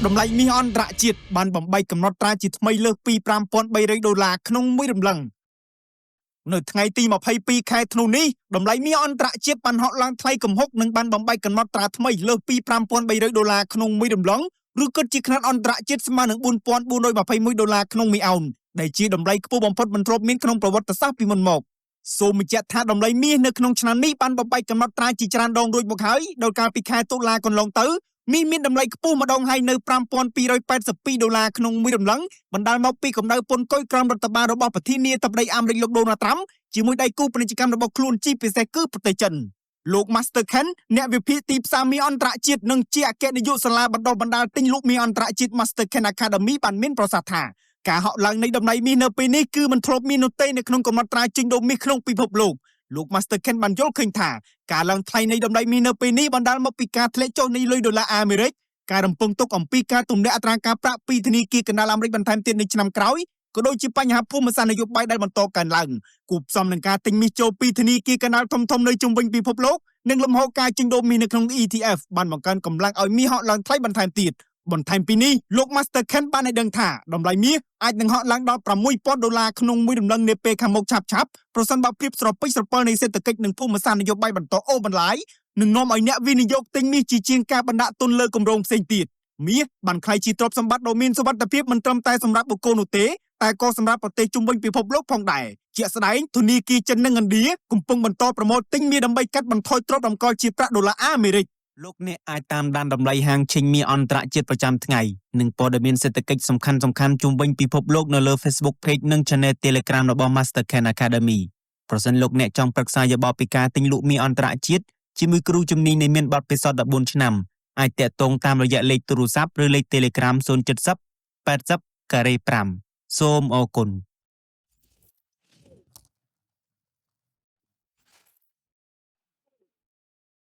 តម្លៃមាសអន្តរជាតិបានបំបែកកំណត់ត្រាជាថ្មីលើសពី5300ដុល្លារក្នុងមួយរំលឹងនៅថ្ងៃទី22ខែធ្នូនេះតម្លៃមាសអន្តរជាតិបានហក់ឡើងថ្លៃគំហុកនិងបានបំបែកកំណត់ត្រាថ្មីលើសពី5300ដុល្លារក្នុងមួយរំលឹងឬគិតជាខ្នាតអន្តរជាតិស្មើនឹង4421ដុល្លារក្នុងមួយអោនដែលជាតម្លៃខ្ពស់បំផុតមិនធ្លាប់មានក្នុងប្រវត្តិសាស្ត្រពីមុនមកសូមបញ្ជាក់ថាតម្លៃមាសនៅក្នុងឆ្នាំនេះបានបំបែកកំណត់ត្រាជាច្រើនដងរួចមកហើយដោយកាលពីខែតុលាកន្លងទៅមាសមានតម្លៃខ្ពស់ម្ដងហើយនៅ5282ដុល្លារក្នុងមួយរំលឹងបណ្ដាលមកពីកម្ដៅពន្ធគុយក្រោមរដ្ឋបាលរបស់ប្រធានាធិបតីអាមេរិកលោកដូណាល់ត្រាំជាមួយដៃគូពាណិជ្ជកម្មរបស់ខ្លួនជាពិសេសគឺប្រទេសចិនលោក Master Ken អ្នកវិភាគទីផ្សារមាសអន្តរជាតិនិងជាអគ្គនាយកសាលាបណ្ដុះបណ្ដាលទិញលក់មាសអន្តរជាតិ Master Ken Academy បានមានប្រសាសន៍ថាការហក់ឡើងនៃតម្លៃមាសនៅពេលនេះគឺមិនធ្លាប់មាននោះទេនៅក្នុងកំណត់ត្រាជួញដូរមាសក្នុងពិភពលោកលោក Master Ken បានយល់ឃើញថាការឡើងថ្លៃនៃតម្លៃមាសនៅពេលនេះបណ្ដាលមកពីការធ្លាក់ចុះនៃលុយដុល្លារអាមេរិកការរំពឹងទុកអំពីការទម្លាក់អត្រាការប្រាក់ពីធនាគារកណ្ដាលអាមេរិកបន្ថែមទៀតនៅឆ្នាំក្រោយក៏ដូចជាបញ្ហាភូមិសាស្ត្រនយោបាយដែលបន្តកើនឡើងគួបផ្សំនឹងការទិញមាសចូលពីធនាគារកណ្ដាលធំៗនៅជុំវិញពិភពលោកនិងលំហូរការជួញដូរមាសនៅក្នុង ETF បានបង្កើនកម្លាំងឲ្យមាសហក់ឡើងថ្លៃបន្ថែមទៀតបន្ថែមពីនេះលោក Master Ken បានឲ្យដឹងថាតម្លៃមាសអាចនឹងហក់ឡើងដល់6000ដុល្លារក្នុងមួយរំលឹងនាពេលខាងមុខឆាប់ៗប្រសិនបើភាពស្រពេចស្រពិលនៃសេដ្ឋកិច្ចនិងភូមិសាស្ត្រនយោបាយបន្តអូសបន្លាយនឹងនាំឲ្យអ្នកវិនិយោគទិញមាសជាជាងការបណ្ដាក់ទុនលើគម្រោងផ្សេងទៀតមាសបានក្លាយជាទ្រព្យសម្បត្តិដ៏មានសុវត្ថិភាពមិនត្រឹមតែសម្រាប់បុគ្គលនោះទេតែក៏សម្រាប់ប្រទេសជុំវិញពិភពលោកផងដែរជាក់ស្ដែងធនាគារចិននិងឥណ្ឌាកំពុងបន្តប្រមូលទិញមាសដើម្បីកាត់បន្ថយទ្រព្យតម្កល់ជាប្រាក់ដុល្លារអាមេរិកលោកអ្នកអាចតាមដានតម្លៃហាងឆេងមាសអន្តរជាតិប្រចាំថ្ងៃនិងព័ត៌មានសេដ្ឋកិច្ចសំខាន់ៗជុំវិញពិភពលោកនៅលើ Facebook Page និង Channel Telegram របស់ Master Ken Academy ប្រសិនលោកអ្នកចង់ប្រឹក្សាយោបល់ពីការទិញលក់មាសអន្តរជាតិជាមួយគ្រូជំនាញដែលមានបទពិសោធន៍14ឆ្នាំអាចទាក់ទងតាមរយៈលេខទូរស័ព្ទឬលេខ Telegram 070 80ការ៉េ5សូមអរគុណ។